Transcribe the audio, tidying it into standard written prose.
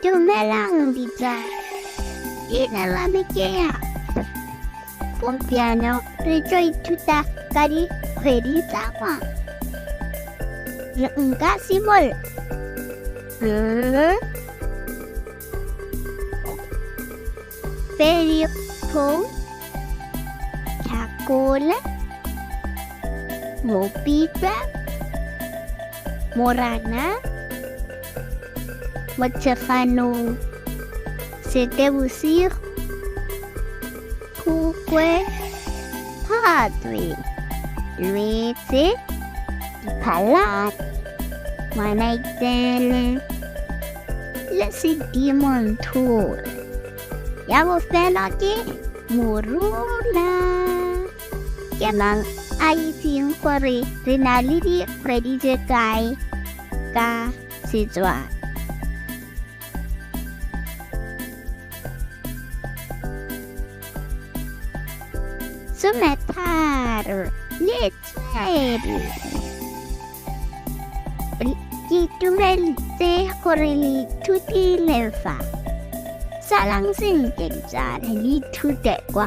Dumelang ditsala, leina la me ke ya. Gompieno re tlo ithuta ka dikgwedi tsa ngwaga. Nka simolola. Ferikgong, Tlhakole, Mopitlwe, Moranang, Motsheganong, Seetebosigo, Phukwe, Phatwe, Lwetse, Diphalane, Ngwanaitseele le Sedimonthole. Ya bofelo ke Morula. Ke mang a itseng gore re na le dikgwedi tse kae ka Setswana? Sometharo le tswele. Ke itumeletse gore le ithutile fa. Salang sentle ditsala, le ithute kwa.